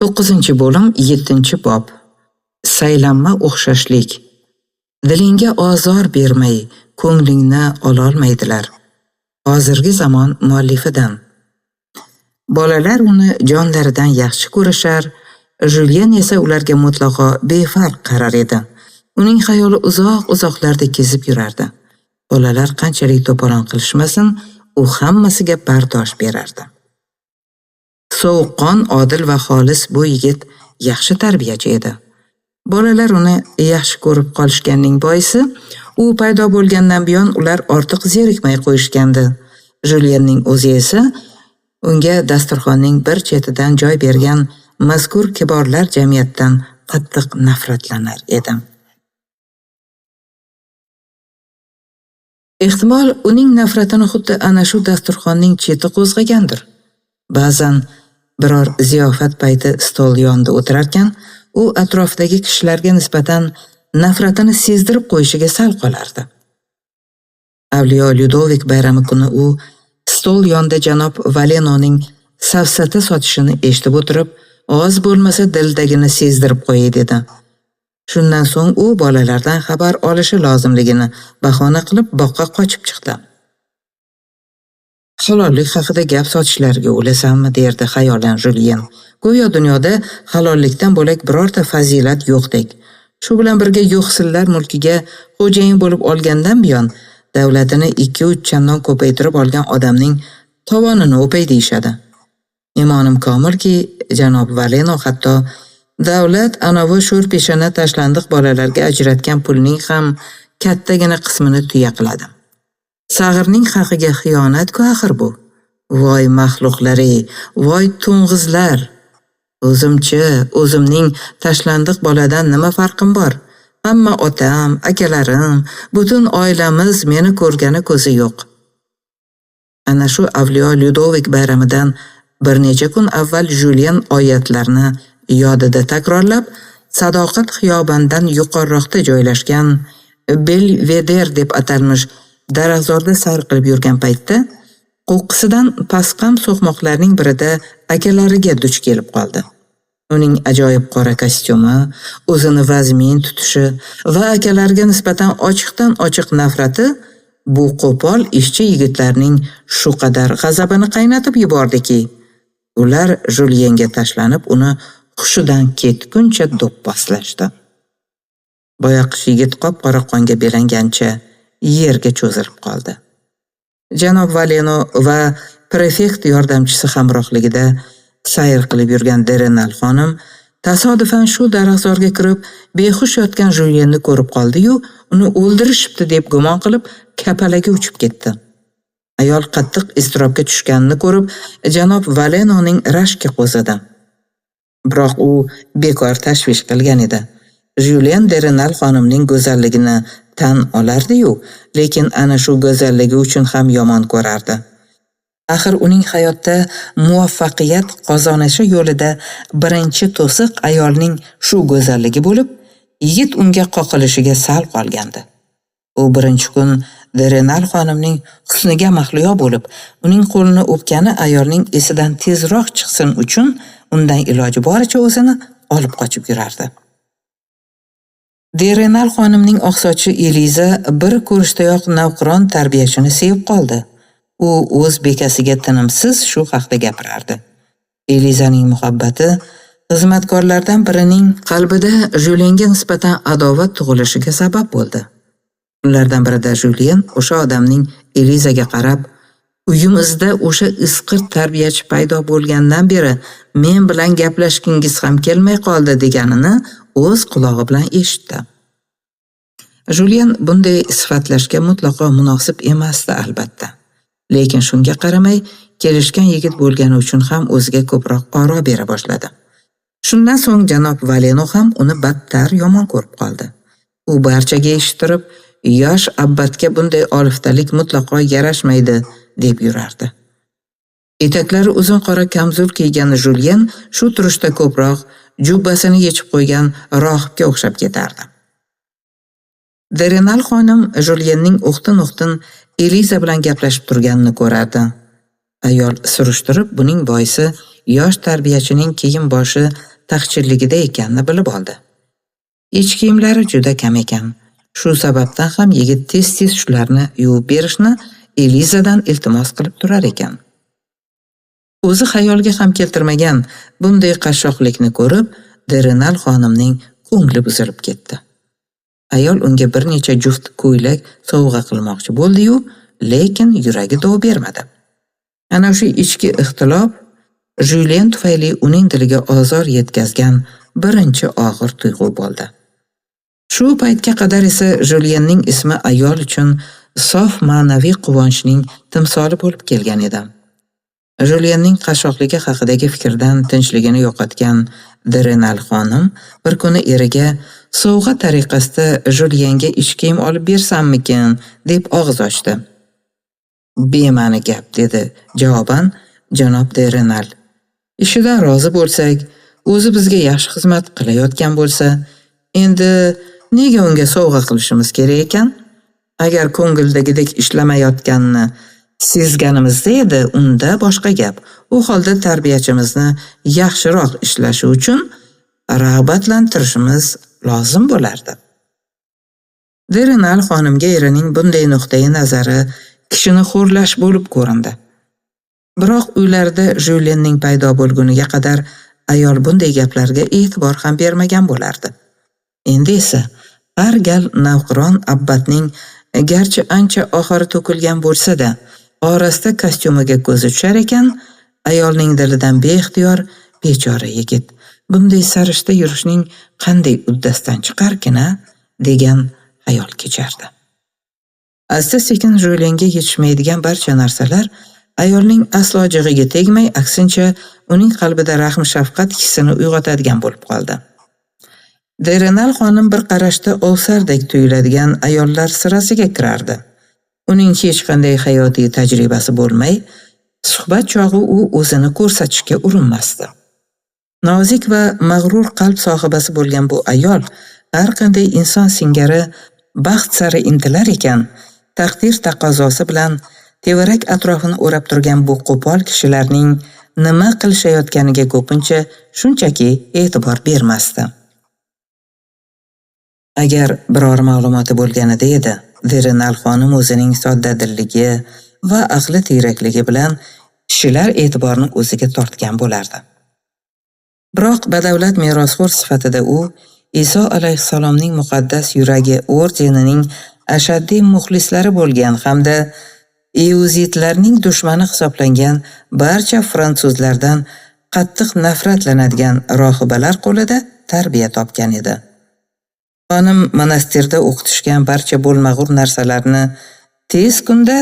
9-bo'lim, 7-bob. Saylanma o'xshashlik. Dilingga ozor bermay, ko'nglingni ololmaydilar. Hozirgi zamon muallifidan. Bolalar uni jonlaridan yaxshi ko'rishar, Julien esa ularga mutlaqo befarq qarar edi. Uning xayoli uzoq-uzoqlarda kezib yurardi. Bolalar qanchalik to'polon qilishmasin, u hammasiga bardosh berardi. Sovuqqon, odil va xolis bu yigit yaxshi tarbiyachi edi. Bolalar uni yaxshi ko'rib qolishganining boisi, u paydo bo'lgandan buyon ular ortiq zerikmay qo'yishgandi. Julienning o'zi esa unga dasturxonning bir chetidan joy bergan mazkur kiborlar jamiyatidan qattiq nafratlanar edi. Ehtimol uning nafratini xuddi ana shu dasturxonning cheti qo'zg'agandir. Ba'zan biror ziyofat payti stol yonida o'tirarkan, u atrofidagi kishilarga nisbatan nafratini sezdirib qo'yishiga sal qolardi. Avliyo Lyudovik bayrami kuni u stol yonida janob Valenoning safsata sotishini eshitib o'tirib, oz bo'lmasa dildagini sezdirib qo'yay dedi. Shundan so'ng u bolalardan xabar olishi lozimligini bahona qilib boqqa qochib chiqdi. Halollik haqida gap sotishlariga o'lasanmi, derdi xayolan Julien. Go'yo dunyoda halollikdan bo'lak birorta fazilat yo'qdek. Shu bilan birga yo'qsillar mulkiga xo'jayin bo'lib olgandan buyon davlatini 2-3 chandon ko'paytirib olgan odamning tovonini o'pay deyishadi. Imonim komilki, janob Valeno hatto davlat anavi sho'rpeshana tashlandiq bolalarga ajratgan pulning ham kattagina qismini tuya qiladi. Sag'irning haqiga xiyonat-ku axir bu. Voy maxluqlar-ey, voy to'ng'izlar! O'zimchi, o'zimning tashlandiq boladan nima farqim bor? Hamma otam, akalarim, butun oilamiz meni ko'rgani ko'zi yo'q. Ana shu Avliyo Lyudovik bayramidan bir necha kun avval Julien oyatlarni yodida takrorlab, Sadoqat xiyobonidan yuqoriroqda joylashgan Belveder deb atalmish daraxtzorda sayr qilib yurgan paytda qo'qqisidan pasqam so'qmoqlarning birida akalariga duch kelib qoldi. Uning ajoyib qora kostyumi, o'zini vazmin tutishi va akalariga nisbatan ochiqdan ochiq nafrati bu qo'pol ishchi yigitlarning shu qadar g'azabini qaynatib yubordiki, ular Julienga tashlanib, uni hushidan ketguncha do'pposlashdi. Boyoqish yigit qop-qora qonga belangancha yerga cho'zilib qoldi. Janob Valeno va prefekt yordamchisi hamrohligida sayr qilib yurgan Derenal xonim tasodifan shu daraxtzorga kirib, behush yotgan Julienni ko'rib qoldi-yu, uni o'ldirishibdi deb gumon qilib, kapalaga uchib ketdi. Ayol qattiq iztirobga tushganini ko'rib, janob Valenoning rashki qo'zidi. Biroq u bekor tashvish qilgan edi. Julien Derenal xonimning go'zalligini tan olardi-yu, lekin ana shu go'zalligi uchun ham yomon ko'rardi. Axir uning hayotda muvaffaqiyat qozonishi yo'lida birinchi to'siq ayolning shu go'zalligi bo'lib, yigit unga qoqilishiga sal qolgandi. U birinchi kun Derenal xonimning husniga mahliyo bo'lib, uning qo'lini o'pgani ayolning esidan tezroq chiqsin uchun undan iloji boricha o'zini olib qochib yurardi. Derenal xonimning oqsochi Eliza bir ko'rishdayoq navqiron tarbiyachini sevib qoldi. U o'z bekasiga tinimsiz shu haqda gapirardi. Elizaning muhabbati xizmatkorlardan birining qalbida Julienga nisbatan adovat tug'ilishiga sabab bo'ldi. Ulardan birida Julien o'sha odamning Elizaga qarab, uyimizda o'sha isqirt tarbiyachi paydo bo'lgandan beri men bilan gaplashgingiz ham kelmay qoldi deganini o'z qulog'i bilan eshitdi. Julien bunday sifatlashga mutlaqo munosib emasdi albatta. Lekin shunga qaramay kelishgan yigit bo'lgani uchun ham o'ziga ko'proq oro bera boshladi. Shundan so'ng janob Valeno ham uni battar yomon ko'rib qoldi. U barchaga eshittirib, yosh abbatga bunday oliftalik mutlaqo yarashmaydi deb yurardi. Etaklari uzun qora kamzul kiygan Julien shu turishda ko'proq jubbasini yechib qo'ygan rohibga o'xshab ketardi. Derenal xonim Julienning o'xtin-o'xtin Eliza bilan gaplashib turganini ko'rardi. Ayol surishtirib, buning boisi yosh tarbiyachining kiyim boshi taqchilligida ekanini bilib oldi. Ich kiyimlari juda kam ekan. Shu sababdan ham yigit tez-tez shularni yuvib berishni Elizadan iltimos qilib turar ekan. O'zi xayolga ham keltirmagan bunday qashshoqlikni ko'rib, de Renal xonimning ko'ngli buzilib ketdi. Ayol unga bir necha juft ko'ylak sovg'a qilmoqchi bo'ldi-yu, lekin yuragi dov bermadi. Ana shu ichki ixtilof Julien tufayli uning diliga ozor yetkazgan birinchi og'ir tuyg'u bo'ldi. Shu paytga qadar esa Julienning ismi ayol uchun sof ma'naviy quvonchning timsoli bo'lib kelgan edi. Julienning qashshoqligi haqidagi fikrdan tinchligini yo'qotgan de Renal xonim bir kuni eriga sovg'a tariqasida Julienga ich kiyim olib bersammikin deb og'iz ochdi. "Bema'ni gap", dedi javoban janob de Renal. "Ishidan rozi bo'lsak, o'zi bizga yaxshi xizmat qilayotgan bo'lsa, endi nega unga sovg'a qilishimiz kerak ekan? Agar ko'ngildagidek ishlamayotganini sezganimizda edi, unda boshqa gap. U holda tarbiyachimizni yaxshiroq ishlashi uchun rag'batlantirishimiz lozim bo'lardi." De Renal xonimga erining bunday nuqtai nazari kishini xo'rlash bo'lib ko'rindi. Biroq uylarida Julienning paydo bo'lguniga qadar ayol bunday gaplarga e'tibor ham bermagan bo'lardi. Endi esa har gal navqiron abbatning garchi ancha oxiri to'kilgan bo'lsa-da, orasida kostyumiga ko'zi tushar ekan, ayolning dilidan beixtiyor bechora yigit bunday sarishta yurishning qanday uddasidan chiqarkin-a degan xayol kechardi. Asta-sekin Julienga yetishmaydigan barcha narsalar ayolning aslo jig'iga tegmay, aksincha uning qalbida rahm-shafqat hissini uyg'otadigan bo'lib qoldi. De Renal xonim bir qarashda ovsardek tuyuladigan ayollar sirasiga kirardi. Uning hech qanday hayotiy tajribasi bo'lmay, suhbat chog'i u o'zini ko'rsatishga urinmasdi. Nozik va mag'rur qalb sohibasi bo'lgan bu ayol har qanday inson singari baxt sari intilar ekan, taqdir taqozosi bilan tevarak atrofini o'rab turgan bu qo'pol kishilarning nima qilishayotganiga ko'pincha shunchaki e'tibor bermasdi. Agar biror ma'lumoti bo'lganida edi, de Renal xonim o'zining soddadilligi va aqli tiyrakligi bilan kishilar e'tiborini o'ziga tortgan bo'lardi. Biroq badavlat merosxo'r sifatida u Iso alayhissalomning muqaddas yuragi ordenining ashaddiy muxlislari bo'lgan hamda iuzitlarning dushmani hisoblangan barcha fransuzlardan qattiq nafratlanadigan rohibalar qo'lida tarbiya topgan edi. Xonim monastirda o'qitishgan barcha bo'lmag'ur narsalarni tez kunda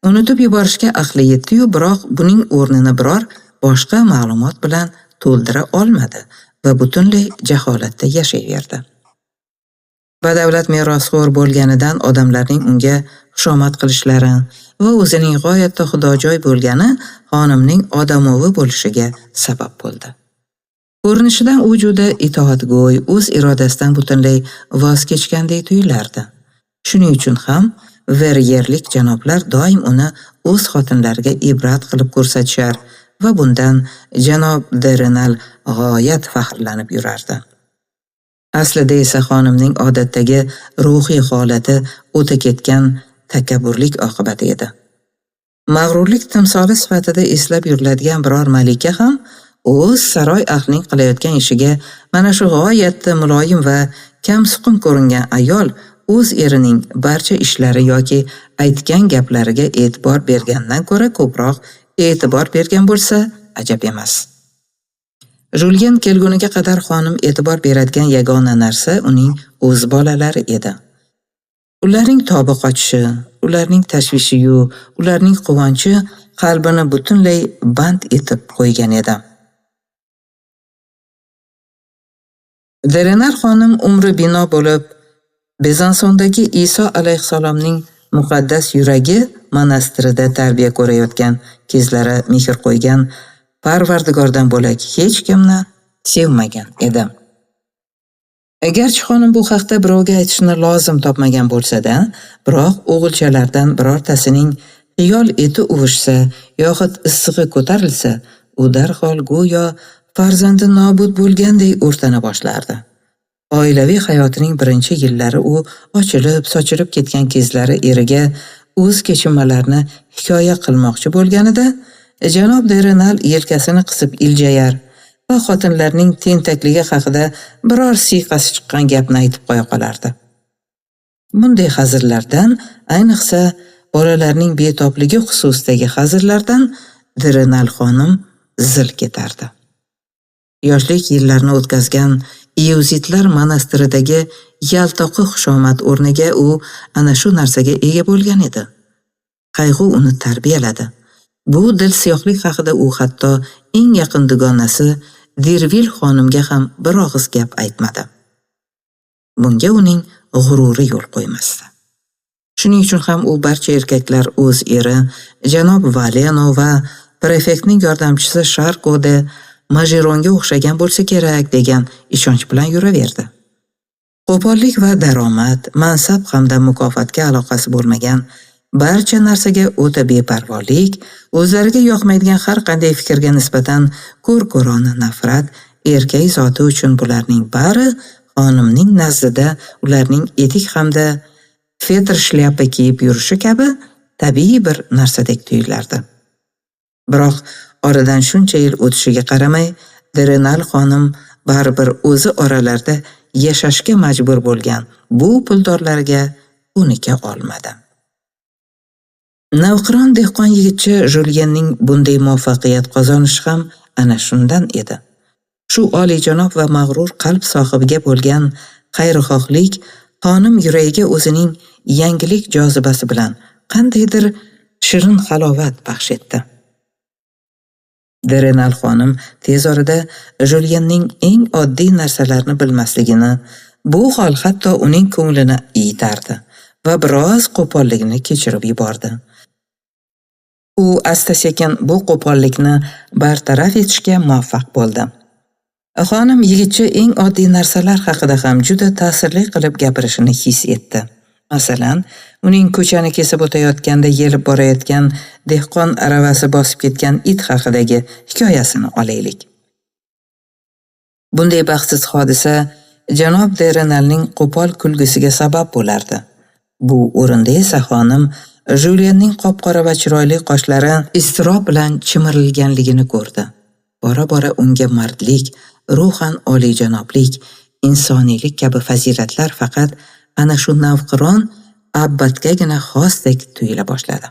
unutib yuborishga aqli yetdi-yu, biroq buning o'rnini biror boshqa ma'lumot bilan to'ldira olmadi va butunlay jaholatda yashayverdi. Badavlat merosxo'r bo'lganidan odamlarning unga xushomad qilishlari va o'zining g'oyatda xudojo'y bo'lgani xonimning odamovi bo'lishiga sabab bo'ldi. Ko'rinishidan u juda itoatgo'y, o'z irodasidan butunlay voz kechgandek tuyulardi. Shuning uchun ham Veryerlik janoblar doim uni o'z xotinlariga ibrat qilib ko'rsatishar va bundan janob de Renal g'oyat faxrlanib yurardi. Aslida esa xonimning odatdagi ruhiy holati o'ta ketgan takabburlik oqibati edi. Mag'rurlik timsoli sifatida eslab yuriladigan biror malika ham o'z saroy ahlining qilayotgan ishiga mana shu g'oyatda muloyim va kamsuqum ko'ringan ayol o'z erining barcha ishlari yoki aytgan gaplariga e'tibor bergandan ko'ra ko'proq e'tibor bergan bo'lsa, ajab emas. Julien kelguniga qadar xonim e'tibor beradigan yagona narsa uning o'z bolalari edi. Ularning tobi qochishi, ularning tashvishi-yu, ularning quvonchi qalbini butunlay band etib qo'ygan edi. De Renal xonim umri bino bo'lib, Bezansondagi Iso alayhissalomning muqaddas yuragi monastirida tarbiya ko'rayotgan kezlari mehr qo'ygan Parvardigordan bo'lak hech kimni sevmagan edi. Garchi xonim bu haqda birovga aytishni lozim topmagan bo'lsa-da, biroq o'g'ilchalardan birortasining xiyol eti uvishsa yoxud issig'i ko'tarilsa, u darhol go'yo farzandi nobud bo'lganday o'rtana boshlardi. Oilaviy hayotining birinchi yillari u ochilib, sochilib ketgan kezlari eriga o'z kechinmalarini hikoya qilmoqchi bo'lganida, janob de Renal yelkasini qisib iljayar va xotinlarning tentakligi haqida biror siyqasi chiqqan gapni aytib qo'ya qolardi. Bunday hazillardan, ayniqsa bolalarning betobligi xususidagi hazillardan de Renal xonim zil ketardi. Yoshlik yillarini o'tkazgan Yevzitlar monastiridagi yaltoqi xushomad o'rniga u ana shu narsaga ega bo'lgan edi. Qayg'u uni tarbiyaladi. Bu dilsiyohlik haqida u hatto eng yaqin dugonasi Dervil xonimga ham bir og'iz gap aytmadi. Bunga uning g'ururi yo'l qo'ymasdi. Shuning uchun ham u barcha erkaklar o'z eri janob Valeno va prefektning yordamchisi Sharko de Majeronga o'xshagan bo'lsa kerak degan ishonch bilan yuraverdi. Qo'pollik va daromad, mansab hamda mukofotga aloqasi bo'lmagan barcha narsaga o'ta beparvolik, o'zlariga yoqmaydigan har qanday fikrga nisbatan ko'r-ko'rona nafrat erkak zoti uchun bularning bari xonimning nazdida ularning etik hamda fetr shlyapa kiyib yurishi kabi tabiiy bir narsadek tuyulardi. Biroq oradan shuncha yil o'tishiga qaramay, de Renal xonim baribir o'zi oralarida yashashga majbur bo'lgan bu puldorlarga ko'nika olmadi. Navqiron dehqon yigitcha Julyenning bunday muvaffaqiyat qozonishi ham ana shundan edi. Shu oliyjanob va mag'rur qalb sohibiga bo'lgan xayrixohlik xonim yuragiga o'zining yangilik jozibasi bilan qandaydir shirin halovat baxsh etdi. De Renal xonim tez orada Julyenning eng oddiy narsalarni bilmasligini, bu hol hatto uning ko'nglini iyitardi va biroz qo'polligini kechirib yubordi. U asta-sekin bu qo'pollikni bartaraf etishga muvaffaq bo'ldi. Xonim yigitcha eng oddiy narsalar haqida ham juda ta'sirli qilib gapirishini his etdi. Masalan, uning ko'chani kesib o'tayotganda yelib borayotgan dehqon aravasi bosib ketgan it haqidagi hikoyasini olaylik. Bunday baxtsiz hodisa janob de Renalning qo'pol kulgisiga sabab bo'lardi. Bu o'rinda esa xonim Julyenning qop-qora va chiroyli qoshlari iztirob bilan chimirilganligini ko'rdi. Bora-bora unga mardlik, ruhan oliyjanoblik, insoniylik kabi fazilatlar faqat ana shu navqiron abbatgagina xosdek tuyula boshladi.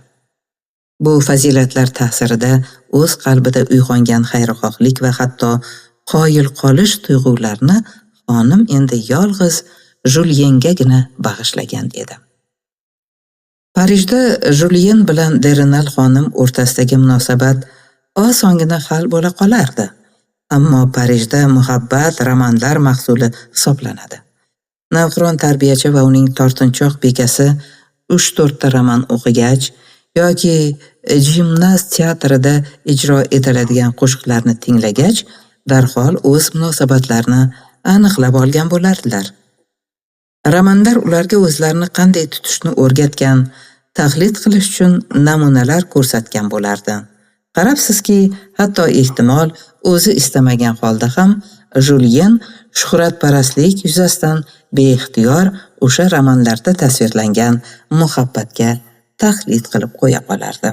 Bu fazilatlar ta'sirida o'z qalbida uyg'ongan xayrixohlik va hatto qoyil qolish tuyg'ularini xonim endi yolg'iz Julyengagina bag'ishlagan edi. Parijda Julyen bilan de Renal xonim o'rtasidagi munosabat osongina hal bo'la qolardi. Ammo Parijda muhabbat romanlar mahsuli hisoblanadi. Navqiron tarbiyachi va uning tortinchoq bekasi 3-4 ta roman o'qigach yoki jimnaz teatrida ijro etiladigan qo'shiqlarni tinglagach, darhol o'z munosabatlarini aniqlab olgan bo'lardilar. Romanlar ularga o'zlarini qanday tutishni o'rgatgan, taqlid qilish uchun namunalar ko'rsatgan bo'lardi. Qarabsizki, hatto ehtimol o'zi istamagan holda ham Julyen shuhratparastlik yuzasidan beixtiyor o'sha romanlarda tasvirlangan muhabbatga taqlid qilib qo'ya qolardi.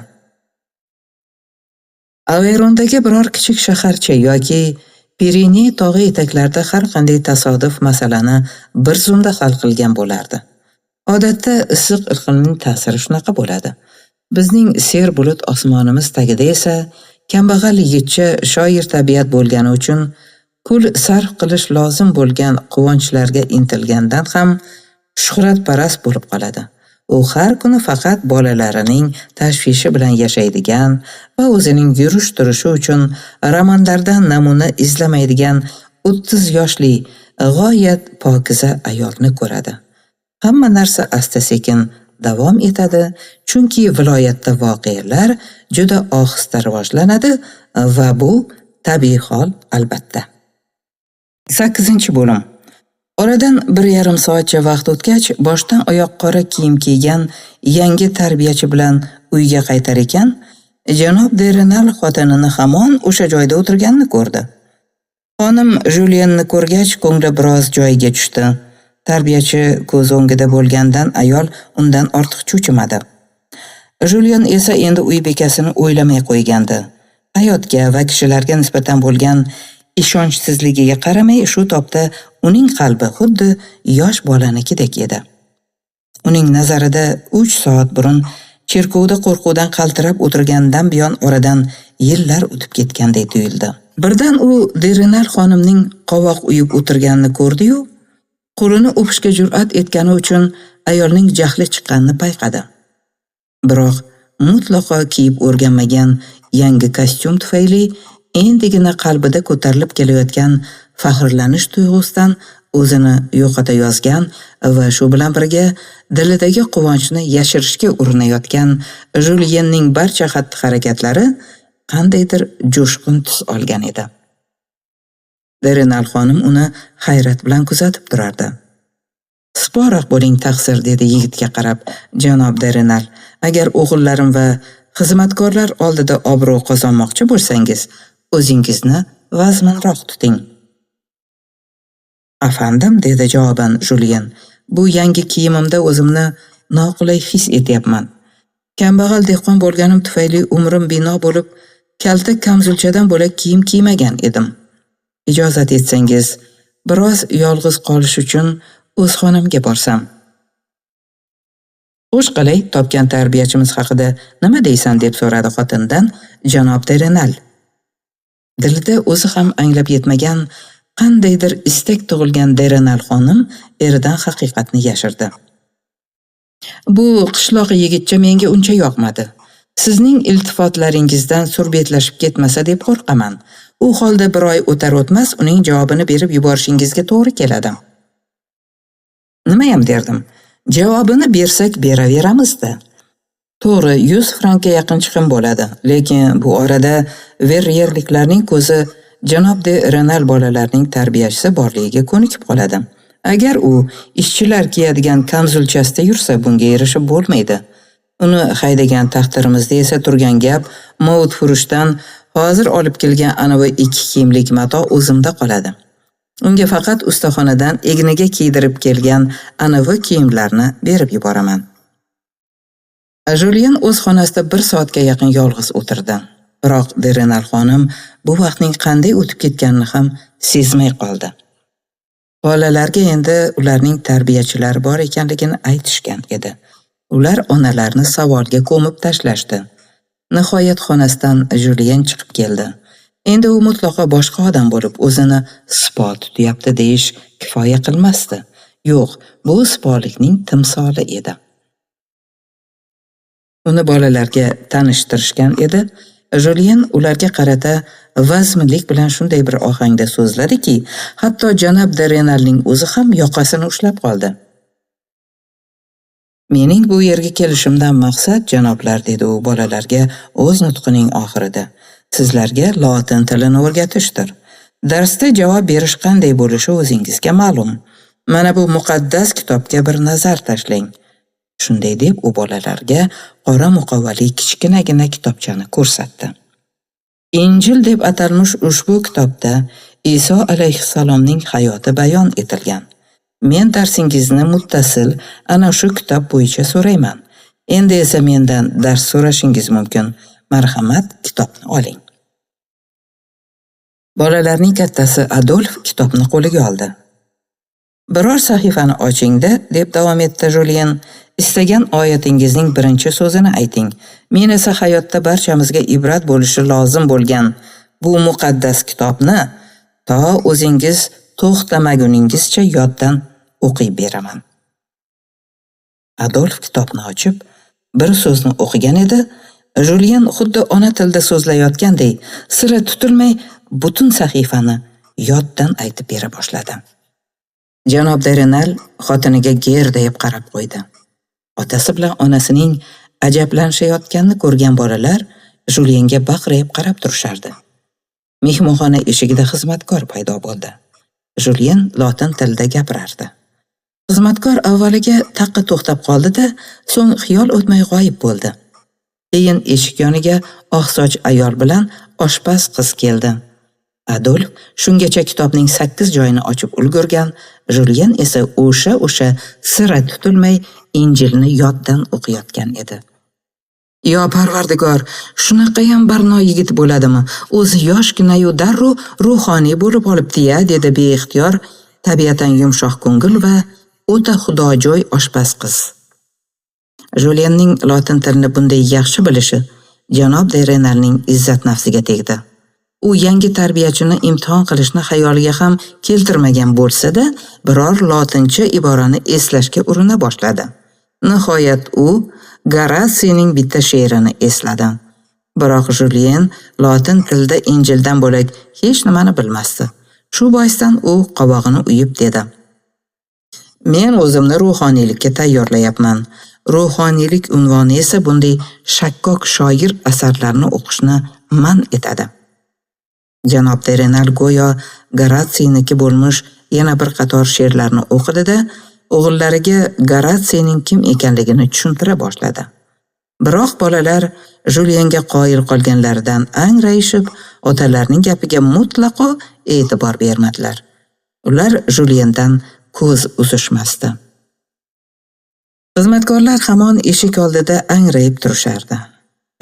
Averondagi biror kichik shaharcha yoki Pireney tog'i etaklarida har qanday tasodif masalani bir zumda hal qilgan bo'lardi. Odatda issiq iqlimning ta'siri shunaqa bo'ladi. Bizning ser bulut osmonimiz tagida esa kambag'al yigitcha shoir tabiat bo'lgani uchun pul sarf qilish lozim bo'lgan quvonchlarga intilgandan ham shuhratparast bo'lib qoladi. U har kuni faqat bolalarining tashvishi bilan yashaydigan va o'zining yurish-turishi uchun romanlardan namuna izlamaydigan 30 yoshli g'oyat pokiza ayolni ko'radi. Hamma narsa asta-sekin davom etadi, chunki viloyatda voqealar juda ohista rivojlanadi va bu tabiiy hol albatta. 8-bo'lim. Oradan 1,5 soatcha vaqt o'tgach, boshdan oyoq qora kiyim kiygan yangi tarbiyachi bilan uyga qaytar ekan, janob de Renal xotinini hamon o'sha joyda o'tirganini ko'rdi. Xonim Julienni ko'rgach, ko'ngli biroz joyiga tushdi. Tarbiyachi ko'z o'ngida bo'lgandan ayol undan ortiq cho'chimadi. Julien esa endi uy bekasini o'ylamay qo'ygandi. Hayotga va kishilarga nisbatan bo'lgan ishonchsizligiga qaramay, shu topda uning qalbi xuddi yosh bolanikidek edi. Uning nazarida 3 soat burun cherkovda qo'rquvdan qaltirab o'tirganidan buyon oradan yillar o'tib ketganday tuyuldi. Birdan u de Renal xonimning qovoq uyib o'tirganini ko'rdi-yu, qo'lini o'pishga jur'at etgani uchun ayolning jahli chiqqanini payqadi. Biroq mutlaqo kiyib o'rganmagan yangi kostyum tufayli endigina qalbida ko'tarilib kelayotgan faxrlanish tuyg'usidan o'zini yo'qota yozgan va shu bilan birga dilidagi quvonchni yashirishga urinayotgan Julienning barcha xatti-harakatlari qandaydir jo'shqin tus olgan edi. De Renal xonim uni hayrat bilan kuzatib turardi. "Siporoq bo'ling, taqsir", dedi yigitga qarab janob de Renal. "Agar o'g'illarim va xizmatkorlar oldida obro' qozonmoqchi bo'lsangiz, o'zingizni vazminroq tuting." "Afandim", dedi javoban Julien, "bu yangi kiyimimda o'zimni noqulay his etyapman. Kambag'al dehqon bo'lganim tufayli umrim bino bo'lib, kalta kamzulchadan bo'lak kiyim kiymagan edim. Ijozat etsangiz, biroz yolg'iz qolish uchun o'z xonamga borsam." "Xo'sh, qalay, topgan tarbiyachimiz haqida nima deysan?" deb so'radi xotindan janob de Renal. Dilida o'zi ham anglab yetmagan qandaydir istak tug'ilgan de Renal xonim eridan haqiqatni yashirdi. "Bu qishloq yigitcha menga uncha yoqmadi. Sizning iltifotlaringizdan surbetlashib ketmasa deb qo'rqaman. U holda bir oy o'tar-o'tmas uning javobini berib yuborishingizga to'g'ri keladi." "Nimayam derdim. Javobini bersak beraveramiz-da. To'g'ri, 100 frankka yaqin chiqim bo'ladi, lekin bu orada verriyerliklarning ko'zi janob de Renal bolalarining tarbiyachisi borligiga ko'nikib qoladi. Agar u ishchilar kiyadigan kamzulchasida yursa, bunga erishib bo'lmaydi. Uni haydagan taqdirimizda esa turgan gap, Mout furushdan hozir olib kelgan anavi 2 kiyimlik mato o'zimda qoladi. Unga faqat ustaxonadan egniga kiydirib kelgan anavi kiyimlarni berib yuboraman." Julien o'z xonasida 1 soatga yaqin yolg'iz o'tirdi. Biroq de Renal xonim bu vaqtning qanday o'tib ketganini ham sezmay qoldi. Bolalarga endi ularning tarbiyachilari bor ekanligini aytishgan edi. Ular onalarni savolga ko'mib tashlashdi. Nihoyat xonasidan Julien chiqib keldi. Endi u mutlaqo boshqa odam bo'lib, o'zini sipo tutyapti deyish kifoya qilmasdi. Yo'q, bu sipolikning timsoli edi. Uni bolalarga tanishtirishgan edi. Julien ularga qarata vazminlik bilan shunday bir ohangda so'zladiki, hatto janob de Renalning o'zi ham yoqasini ushlab qoldi. "Mening bu yerga kelishimdan maqsad, janoblar", dedi u bolalarga o'z nutqining oxirida, "sizlarga lotin tilini o'rgatishdir. Darsda javob berish qanday bo'lishi o'zingizga ma'lum. Mana bu muqaddas kitobga bir nazar tashlang." Shunday deb u bolalarga qora muqovali kichkinagina kitobchani ko'rsatdi. Injil deb atalmish ushbu kitobda Iso alayhissalomning hayoti bayon etilgan. Men darsingizni muttasil ana shu kitob bo'yicha so'rayman. Endi esa mendan dars so'rashingiz mumkin. Marhamat, kitobni oling. Bolalarning kattasi Adolf kitobni qo'liga oldi. "Biror sahifani oching-da", deb davom etdi Julien. "Istagan oyatingizning birinchi so'zini ayting. Men esa hayotda barchamizga ibrat bo'lishi lozim bo'lgan bu muqaddas kitobni to o'zingiz to'xtamaguningizcha yoddan o'qib beraman." Adolf kitobni ochib, bir so'zni o'qigan edi, Julien xuddi ona tilida so'zlayotganday, sira tutilmay butun sahifani yoddan aytib bera boshladi. Janob de Renal xotiniga gerdayib qarab qo'ydi. Otasi bilan onasining ajablanishayotganini ko'rgan bolalar Julienga baqrayib qarab turishardi. Mehmonxona eshigida xizmatkor paydo bo'ldi. Julien lotin tilida gapirardi. Xizmatkor avvaliga taqqa to'xtab qoldi-da, so'ng xiyol o'tmay g'oyib bo'ldi. Keyin eshik yoniga oqsoch ayol bilan oshpaz qiz keldi. Adolf shungacha kitobning 8 joyini ochib ulgurgan, Julien esa o'sha sira tutilmay Injilni yoddan o'qiyotgan edi. Yo Parvardigor, shunaqayam barno yigit bo'ladimi? O'zi yoshgina-yu darrov ruhoniy bo'lib olibdi-ya, dedi beixtiyor, tabiatan yumshoq ko'ngil va o'ta xudojo'y oshpaz qiz. Julienning lotin tilini bunday yaxshi bilishi janob de Renalning izzat nafsiga tegdi. U yangi tarbiyachini imtihon qilishni xayoliga ham keltirmagan bo'lsa-da, biror lotincha iborani eslashga urina boshladi. Nihoyat u Goratsiyning bitta she'rini esladi. Biroq Julien lotin tilida Injildan bo'lak hech nimani bilmasdi. Shu boisdan u qovog'ini uyib dedi: Men o'zimni ruhoniylikka tayyorlayapman. Ruhoniylik unvoni esa bunday shakkok shoir asarlarini o'qishni man etadi. Janob de Renal go'yo Goratsiyniki bo'lmish yana bir qator she'rlarni o'qidi-da, o'g'illariga Goratsiyning kim ekanligini tushuntira boshladi. Biroq bolalar Julienga qoyil qolganlaridan angrayishib, otalarining gapiga mutlaqo e'tibor bermadilar. Ular Juliendan ko'z uzishmasdi. Xizmatkorlar hamon eshik oldida angrayib turishardi.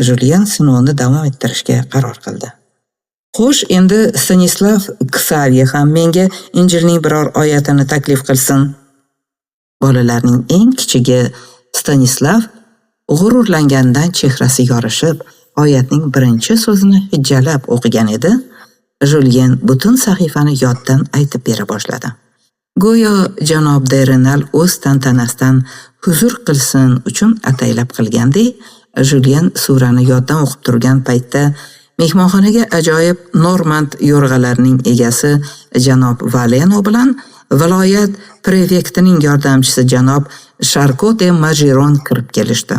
Julien sinovni davom ettirishga qaror qildi. Xo'sh, endi Stanislav Ksavye ham menga Injilning biror oyatini taklif qilsin. Bolalarning eng kichigi Stanislav g'ururlangandan chehrasi yorishib, oyatning birinchi so'zini hijjalab o'qigan edi. Julien butun sahifani yoddan aytib bera boshladi. Go'yo janob de Renal o'z tantanasidan huzur qilsin uchun ataylab qilgandek, Julien surani yoddan o'qib turgan paytda mehmonxonaga ajoyib Normand yo'rg'alarining egasi janob Valeno bilan viloyat prefektining yordamchisi janob Sharko de Majiron kirib kelishdi.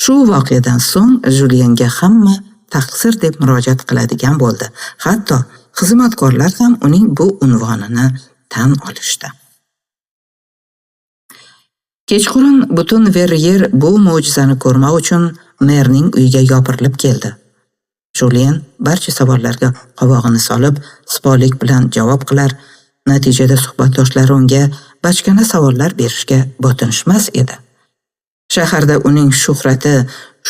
Shu voqeadan so'ng Julienga hamma taqsir deb murojaat qiladigan bo'ldi. Hatto xizmatkorlar ham uning bu unvonini tan olishdi. Kechqurun butun Veryer bu mo'jizani ko'rmoq uchun merning uyiga yopirilib keldi. Julien barcha savollarga qovog'ini solib, sipolik bilan javob qilar. Natijada suhbatdoshlari unga bachkana savollar berishga botinishmas edi. Shaharda uning shuhrati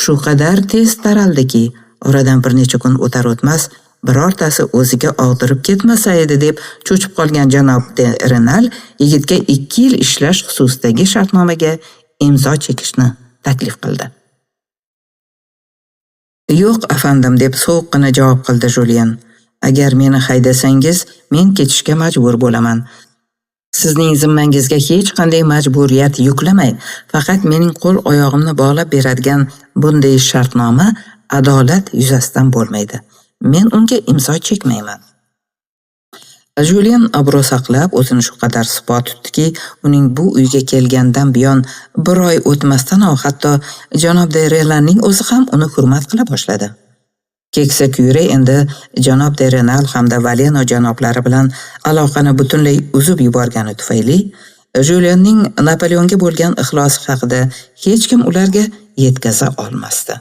shu qadar tez taraldiki, oradan bir necha kun o'tar-o'tmas birortasi o'ziga og'dirib ketmasa edi deb cho'chib qolgan janob de Renal yigitga 2 yil ishlash xususidagi shartnomaga imzo chekishni taklif qildi. Yo'q, afandim, deb sovuqqina javob qildi Julien. Agar meni haydasangiz, men ketishga majbur bo'laman. Sizning zimmangizga hech qanday majburiyat yuklamay, faqat mening qo'l oyog'imni bog'lab beradigan bunday shartnoma adolat yuzasidan bo'lmaydi. Men unga imzo chekmayman. Julien obro' saqlab o'zini shu qadar sipo tutdiki, uning bu uyga kelgandan buyon bir oy o'tmasdanoq hatto janob de Renalning o'zi ham uni hurmat qila boshladi. Keksa kyure endi janob de Renal hamda Valeno janoblari bilan aloqani butunlay uzib yuborgani tufayli Julienning Napoleonga bo'lgan ixlosi haqida hech kim ularga yetkaza olmasdi.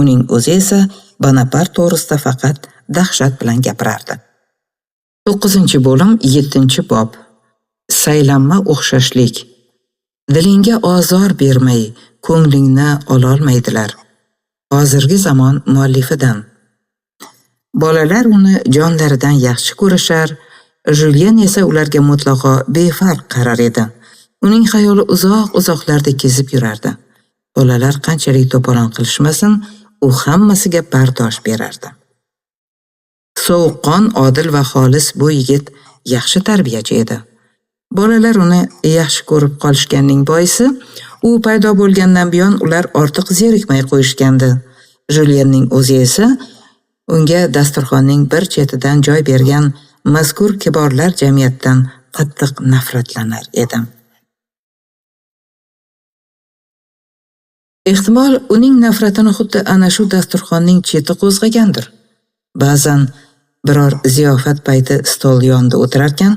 Uning o'zi esa Bonapart to'g'risida faqat dahshat bilan gapirardi. 9-bo'lim, 7-bob. Saylanma o'xshashlik. Dilingga ozor bermay, ko'nglingni ololmaydilar. Hozirgi zamon muallifidan. Bolalar uni jonlaridan yaxshi ko'rishar, Julien esa ularga mutlaqo befarq qarar edi. Uning xayoli uzoq-uzoqlarda kezib yurardi. Bolalar qanchalik to'polon qilishmasin, u hammasiga bardosh berardi. Sovuqqon, odil va xolis bu yigit yaxshi tarbiyachi edi. Bolalar uni yaxshi ko'rib qolishganining boisi, u paydo bo'lgandan buyon ular ortiq zerikmay qo'yishgandi. Julienning o'zi esa unga dasturxonning bir chetidan joy bergan mazkur kiborlar jamiyatidan qattiq nafratlanar edi. Ehtimol uning nafratini xuddi ana shu dasturxonning cheti qo'zg'agandir. Ba'zan biror ziyofat payti stol yonida o'tirarkan,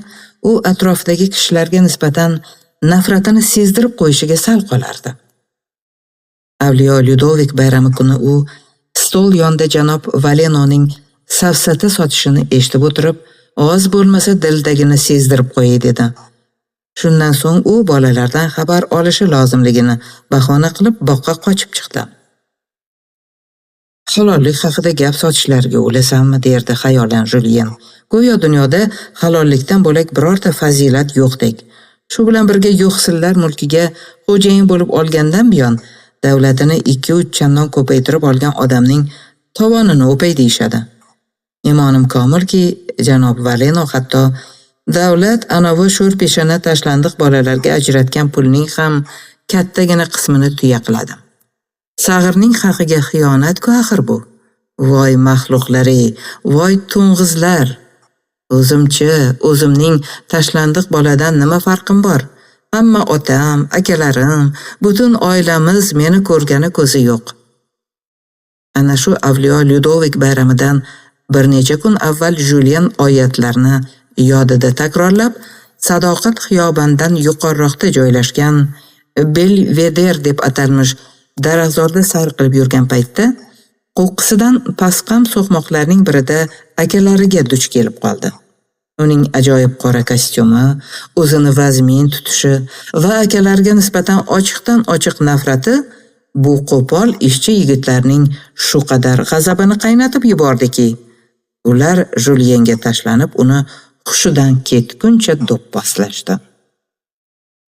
u atrofidagi kishilarga nisbatan nafratini sezdirib qo'yishiga sal qolardi. Avliyo Lyudovik bayrami kuni u stol yonida janob Valenoning safsata sotishini eshitib o'tirib, oz bo'lmasa dildagini sezdirib qo'yay dedi. Shundan so'ng u bolalardan xabar olishi lozimligini bahona qilib boqqa qochib chiqdi. Halollik haqida gap sotishlarga o'lasanmi, derdi xayolan Julien. Go'yo dunyoda halollikdan bo'lak birorta fazilat yo'qdek. Shu bilan birga yo'qsillar mulkiga xo'jayin bo'lib olgandan buyon davlatini 2-3 chandon ko'paytirib olgan odamning tovonini o'pay deyishadi. Imonim komilki, janob Valeno hatto davlat anavi sho'rpeshana tashlandiq bolalarga ajratgan pulning ham kattagina qismini tuya qiladi. Sag'irning haqiga xiyonat-ku axir bu. Voy maxluqlar-ey, voy to'ng'izlar! O'zimchi, o'zimning tashlandiq boladan nima farqim bor? Hamma otam, akalarim, butun oilamiz meni ko'rgani ko'zi yo'q. Ana shu Avliyo Lyudovik bayramidan bir necha kun avval Julien oyatlarni yodida takrorlab, Sadoqat xiyobondan yuqoriroqda joylashgan Belveder deb atalmish daraxtzorda sayr qilib yurgan paytda qo'qqisidan pasqam so'qmoqlarning birida akalariga duch kelib qoldi. Uning ajoyib qora kostyumi, o'zini vazmin tutishi va akalariga nisbatan ochiqdan-ochiq nafrati bu qo'pol ishchi yigitlarning shu qadar g'azabini qaynatib yubordiki, ular Julienga tashlanib, uni hushidan ketguncha do'pposlashdi.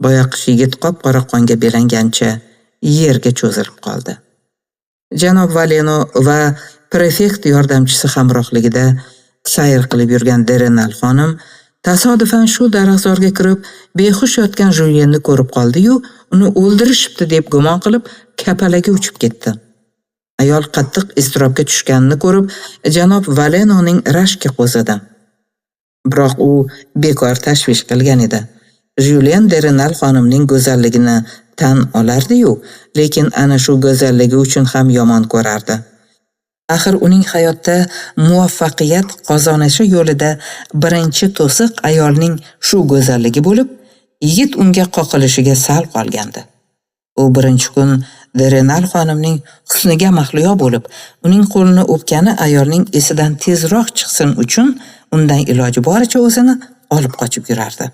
Boyaqish yigit qop-qora qonga belangancha yerga cho'zilib qoldi. Janob Valeno va prefekt yordamchisi hamrohligida sayr qilib yurgan Derenal xonim tasodifan shu daraxtzorga kirib, behush yotgan Julienni ko'rib qoldi-yu, uni o'ldirishibdi deb gumon qilib, kapalaga uchib ketdi. Ayol qattiq iztirobga tushganini ko'rib, janob Valenoning rashki qo'zidi. Biroq u bekor tashvish qilgan edi. Julien Derenal xonimning go'zalligini tan olardi-yu, lekin ana shu go'zalligi uchun ham yomon ko'rardi. Axir uning hayotda muvaffaqiyat qozonishi yo'lida birinchi to'siq ayolning shu go'zalligi bo'lib, yigit unga qoqilishiga sal qolgandi. U birinchi kun Derenal xonimning husniga mahliyo bo'lib, uning qo'lini o'pgani ayolning esidan tezroq chiqsin uchun undan iloji boricha o'zini olib qochib yurardi.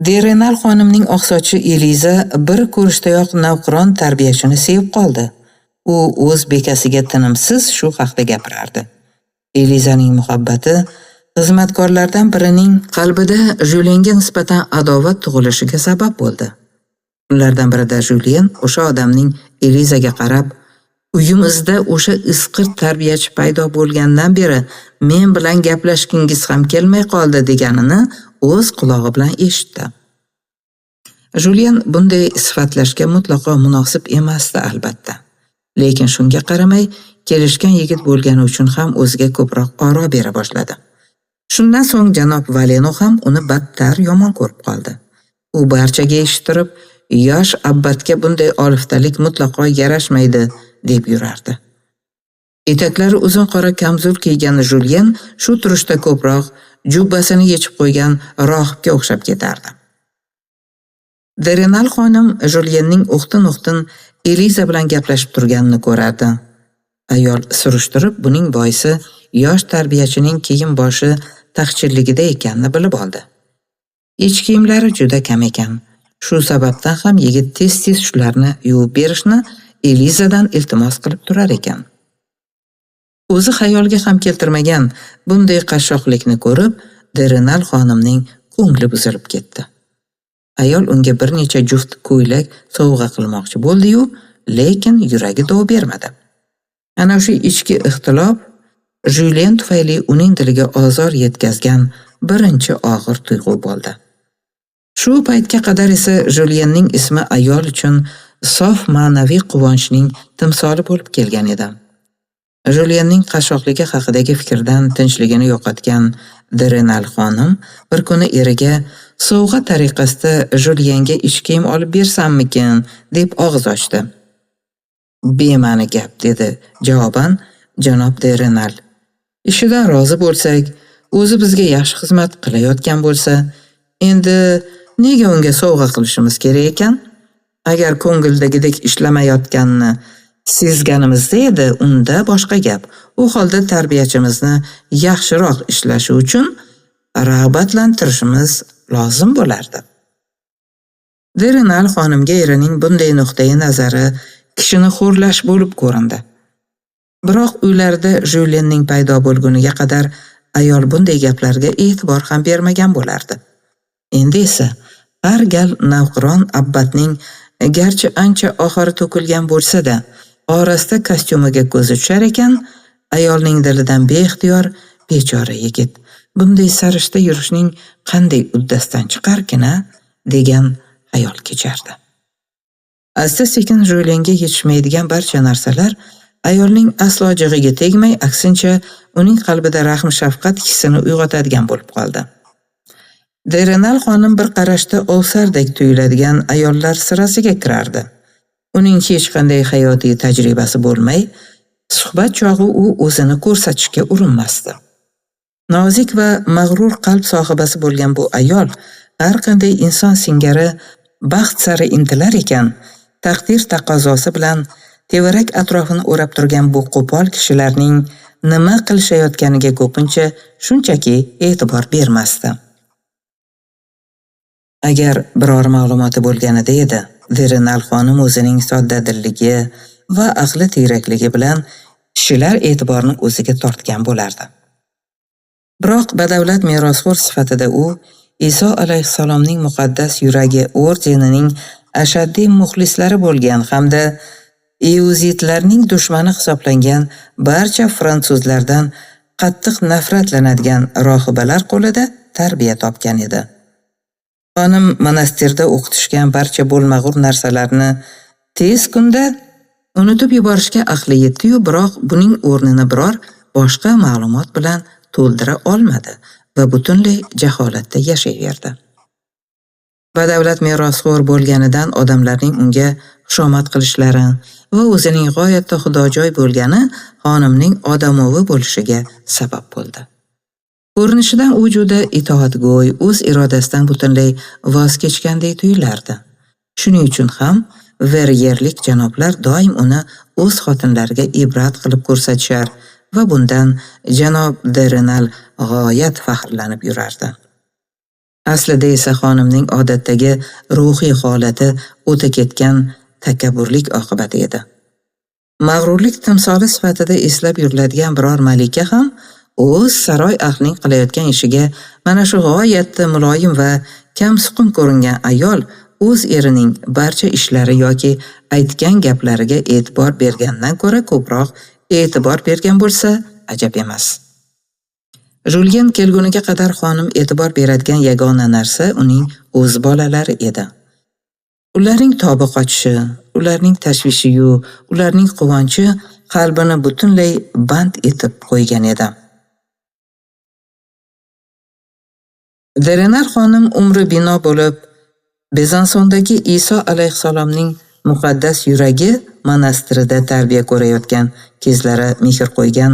Derenal xonimning oqsochi Eliza bir ko'rishdayoq navqiron tarbiyachini sevib qoldi. U o'z bekasiga tinimsiz shu haqda gapirardi. Elizaning muhabbati xizmatkorlardan birining qalbida Julienga nisbatan adovat tug'ilishiga sabab bo'ldi. Kunlardan birida Julien o'sha odamning Elizaga qarab, "Uyimizda o'sha isqirt tarbiyachi paydo bo'lgandan beri men bilan gaplashgingiz ham kelmay qoldi" deganini o'z qulog'i bilan eshitdi. Julien bunday sifatlashga mutlaqo munosib emasdi albatta. Lekin shunga qaramay, kelishgan yigit bo'lgani uchun ham o'ziga ko'proq oro bera boshladi. Shundan so'ng janob Valeno ham uni battar yomon ko'rib qoldi. U barchaga eshittirib, yosh abbatga bunday oliftalik mutlaqo yarashmaydi deb yurardi. Etaklari uzun qora kamzul kiygan Julien shu turishda ko'proq jubbasini yechib qo'ygan rohibga o'xshab ketardi. Derenal xonim Julienning o'xtin-o'xtin Eliza bilan gaplashib turganini ko'rardi. Ayol surishtirib, buning boisi yosh tarbiyachining kiyim boshi taqchilligida ekanini bilib oldi. Ich kiyimlari juda kam ekan. Shu sababdan ham yigit tez-tez shularni yuvib berishni Elizadan iltimos qilib turar ekan. O'zi xayolga ham keltirmagan bunday qashshoqlikni ko'rib, Derenal xonimning ko'ngli buzilib ketdi. Ayol unga bir necha juft ko'ylak sovg'a qilmoqchi bo'ldi-yu, lekin yuragi dov bermadi. Ana shu ichki ixtilof Julien tufayli uning diliga ozor yetkazgan birinchi og'ir tuyg'u bo'ldi. Shu paytga qadar esa Julienning ismi ayol uchun sof ma'naviy quvonchning timsoli bo'lib kelgan edi. Julienning qashshoqligi haqidagi fikrdan tinchligini yo'qotgan Derenal xonim bir kuni eriga sovg'a tariqasida Julienga ich kiyim olib bersammikin deb og'iz ochdi. "Bema'ni gap", dedi javoban janob Derenal. "Ishidan rozi bo'lsak, o'zi bizga yaxshi xizmat qilayotgan bo'lsa, endi nega unga sovg'a qilishimiz kerak ekan? Agar ko'ngildagidek ishlamayotganini sezganimizda edi, unda boshqa gap. U holda tarbiyachimizni yaxshiroq ishlashi uchun rag'batlantirishimiz lozim bo'lardi. De Renal xonimga erining bunday nuqtai nazari kishini xo'rlash bo'lib ko'rindi. Biroq uylarida Julienning paydo bo'lguniga qadar ayol bunday gaplarga e'tibor ham bermagan bo'lardi. Endi esa har gal navqiron abbatning garchi ancha oxiri to'kilgan bo'lsa-da, orasta kostyumiga ko'zi tushar ekan, ayolning dilidan beixtiyor bechora yigit bunday sarishta yurishning qanday uddasidan chiqarkin-a degan xayol kechardi. Asta-sekin Julienga yetishmaydigan barcha narsalar ayolning aslo jig'iga tegmay, aksincha uning qalbida rahm-shafqat hissini uyg'otadigan bo'lib qoldi. De Renal xonim bir qarashda ovsardek tuyuladigan ayollar sirasiga kirardi. Uning hech qanday hayotiy tajribasi bo'lmay, suhbat chog'i u o'zini ko'rsatishga urinmasdi. Nozik va mag'rur qalb sohibasi bo'lgan bu ayol har qanday inson singari baxt sari intilar ekan, taqdir taqozosi bilan tevarak atrofini o'rab turgan bu qo'pol kishilarning nima qilishayotganiga ko'pincha shunchaki e'tibor bermasdi. Agar biror ma'lumoti bo'lganida edi, De Renal xonim o'zining soddadilligi va aqli tiyrakligi bilan kishilar e'tiborini o'ziga tortgan bo'lardi. Biroq badavlat merosxo'r sifatida u Iso alayhissalomning muqaddas yuragi ordenining ashaddiy muxlislari bo'lgan hamda iuzitlarning dushmani hisoblangan barcha fransuzlardan qattiq nafratlanadigan rohibalar qo'lida tarbiya topgan edi. Xonim monastirda o'qitishgan barcha bo'lmag'ur narsalarni tez kunda unutib yuborishga aqli yetdi-yu, biroq buning o'rnini biror boshqa ma'lumot bilan to'ldira olmadi va butunlay jaholatda yashayverdi. Badavlat merosxo'r bo'lganidan odamlarning unga xushomad qilishlari va o'zining g'oyatda xudojoy bo'lgani xonimning odamovi bo'lishiga sabab bo'ldi. Ko'rinishidan u juda itoatgo'y, o'z irodasidan butunlay voz kechgandek tuyulardi. Shuning uchun ham Veryerlik janoblar doim uni o'z xotinlariga ibrat qilib ko'rsatishar va bundan janob de Renal g'oyat faxrlanib yurardi. Aslida esa xonimning odatdagi ruhiy holati o'ta ketgan takabburlik oqibati edi. Mag'rurlik timsoli sifatida eslab yuriladigan biror malika ham o'z saroy ahlining qilayotgan ishiga mana shu g'oyatda muloyim va kamsuqum ko'ringan ayol o'z erining barcha ishlari yoki aytgan gaplariga e'tibor bergandan ko'ra ko'proq e'tibor bergan bo'lsa, ajab emas. Julien kelguniga qadar xonim e'tibor beradigan yagona narsa uning o'z bolalari edi. Ularning tobi qochishi, ularning tashvishi-yu, ularning quvonchi qalbini butunlay band etib qo'ygan edi. De Renal xonim umri bino bo'lib, Bezansondagi Iso alayhissalomning muqaddas yuragi monastirida tarbiya ko'rayotgan kezlari mehr qo'ygan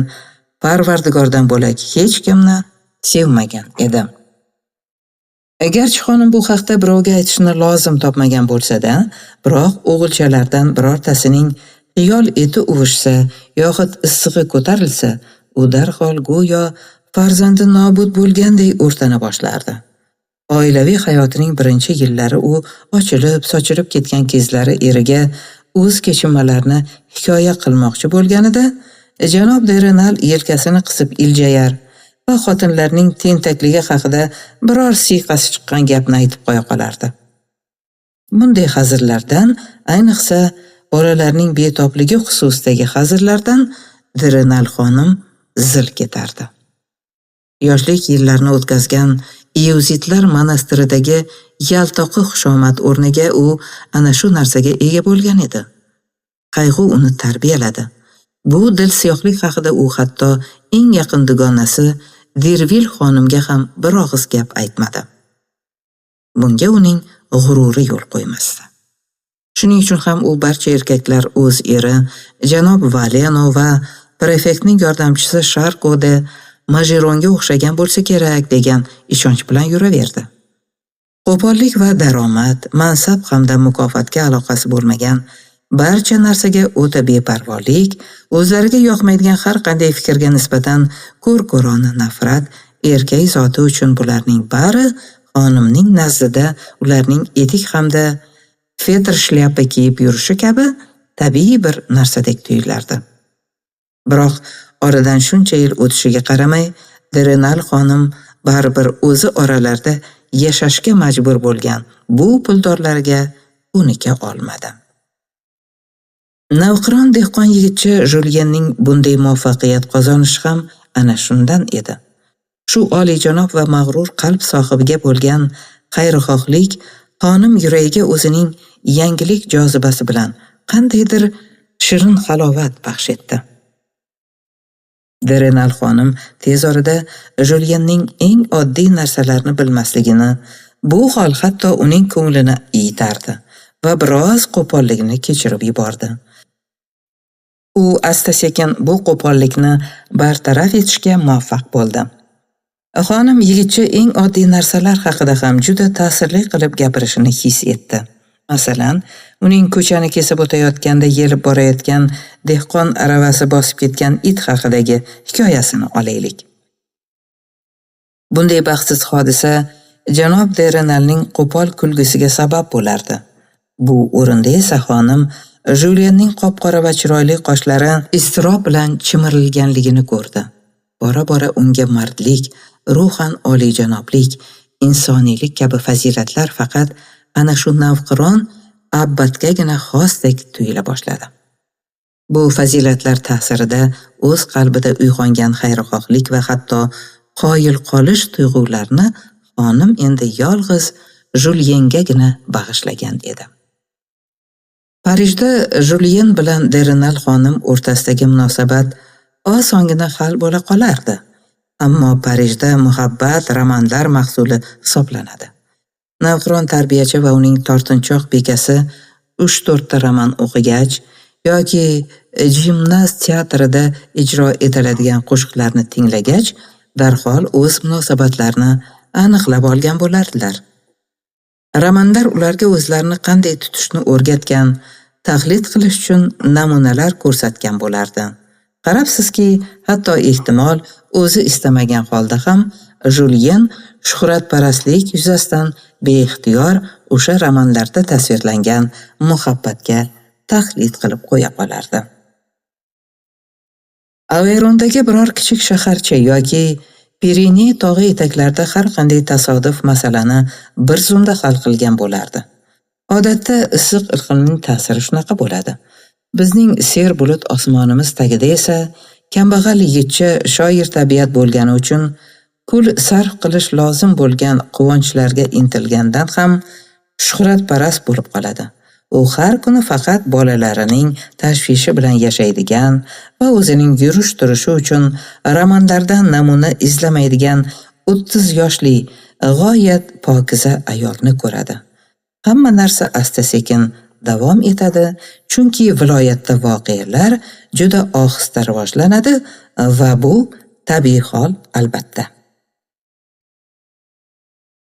Parvardigordan bo'lak hech kimni sevmagan edi. Garchi xonim bu haqda birovga aytishni lozim topmagan bo'lsa-da, biroq o'g'ilchalardan birortasining xiyol eti uvishsa yoxud issig'i ko'tarilsa, u darhol go'yo farzandi nobud bo'lganday o'rtana boshlardi. Oilaviy hayotining birinchi yillari u ochilib, sochilib ketgan kezlari eriga o'z kechinmalarini hikoya qilmoqchi bo'lganida, janob de Renal yelkasini qisib iljayar va xotinlarning tentakligi haqida biror siyqasi chiqqan gapni aytib qo'ya qolardi. Bunday hazillardan, ayniqsa bolalarning betobligi xususidagi hazillardan de Renal xonim zil ketardi. Yoshlik yillarini o'tkazgan Iuzitlar monastiridagi yaltoqi xushomad o'rniga u ana shu narsaga ega bo'lgan edi. Qayg'u uni tarbiyaladi. Bu dilsiyohlik haqida u hatto eng yaqin dugonasi Dervil xonimga ham bir og'iz gap aytmadi. Bunga uning g'ururi yo'l qo'ymasdi. Shuning uchun ham u barcha erkaklar o'z eri janob Valeno va prefektning yordamchisi Sharko de Majeronga o'xshagan bo'lsa kerak degan ishonch bilan yuraverdi. Qo'pollik va daromad, mansab hamda mukofotga aloqasi bo'lmagan Barcha narsaga o'ta beparvolik, o'zlariga yoqmaydigan har qanday fikrga nisbatan ko'r-ko'rona nafrat erkak zoti uchun bularning bari xonimning nazdida ularning etik hamda fetr shlyapa kiyib yurishi kabi tabiiy bir narsadek tuyulardi. Biroq oradan shuncha yil o'tishiga qaramay, de Renal xonim baribir o'zi oralarida yashashga majbur bo'lgan bu puldorlarga ko'nika olmadi. Navqiron dehqon yigitcha Julyenning bunday muvaffaqiyat qozonishi ham ana shundan edi. Shu oliyjanob va mag'rur qalb sohibiga bo'lgan xayrixohlik xonim yuragiga o'zining yangilik jozibasi bilan qandaydir shirin halovat baxsh etdi. De Renal xonim tez orada Julyenning eng oddiy narsalarni bilmasligini, bu hol hatto uning ko'nglini iyitardi va biroz qo'polligini kechirib yubordi. U asta-sekin bu qo'pollikni bartaraf etishga muvaffaq bo'ldi. Xonim yigitcha eng oddiy narsalar haqida ham juda ta'sirli qilib gapirishini his etdi. Masalan, uning ko'chani kesib o'tayotganda yelib borayotgan dehqon aravasi bosib ketgan it haqidagi hikoyasini olaylik. Bunday baxtsiz hodisa janob de Renalning qo'pol kulgisiga sabab bo'lardi. Bu o'rinda esa xonim Julyenning qop-qora va chiroyli qoshlari iztirob bilan chimirilganligini ko'rdi. Bora-bora unga mardlik, ruhan oliyjanoblik, insoniylik kabi fazilatlar faqat ana shu navqiron abbatgagina xosdek tuyula boshladi. Bu fazilatlar ta'sirida o'z qalbida uyg'ongan xayrixohlik va hatto qoyil qolish tuyg'ularini xonim endi yolg'iz Julyengagina bag'ishlagan edi. Parijda Julyen bilan de Renal xonim o'rtasidagi munosabat osongina hal bo'la qolardi. Ammo Parijda muhabbat romanlar mahsuli hisoblanadi. Navqiron tarbiyachi va uning tortinchoq bekasi 3-4 ta roman o'qigach yoki Jimnaz teatrida ijro etiladigan qo'shiqlarni tinglagach, darhol o'z munosabatlarini aniqlab olgan bo'lardilar. Romanlar ularga o'zlarini qanday tutishni o'rgatgan, taqlid qilish uchun namunalar ko'rsatgan bo'lardi. Qarabsizki, hatto ehtimol o'zi istamagan holda ham Julyen shuhratparastlik yuzasidan beixtiyor o'sha romanlarda tasvirlangan muhabbatga taqlid qilib qo'ya qolardi. Averondagi biror kichik shaharcha yoki Pireney tog'i etaklarida har qanday tasodif masalani bir zumda hal qilgan bo'lardi. Odatda issiq iqlimning ta'siri shunaqa bo'ladi. Bizning ser bulut osmonimiz tagida esa kambag'al yigitcha shoir tabiat bo'lgani uchun pul sarf qilish lozim bo'lgan quvonchlarga intilgandan ham shuhratparast bo'lib qoladi. U har kuni faqat bolalarining tashvishi bilan yashaydigan va o'zining yurish-turishi uchun romanlardan namuna izlamaydigan 30 yoshli g'oyat pokiza ayolni ko'radi. Hamma narsa asta-sekin davom etadi, chunki viloyatda voqealar juda ohista rivojlanadi va bu tabiiy hol albatta.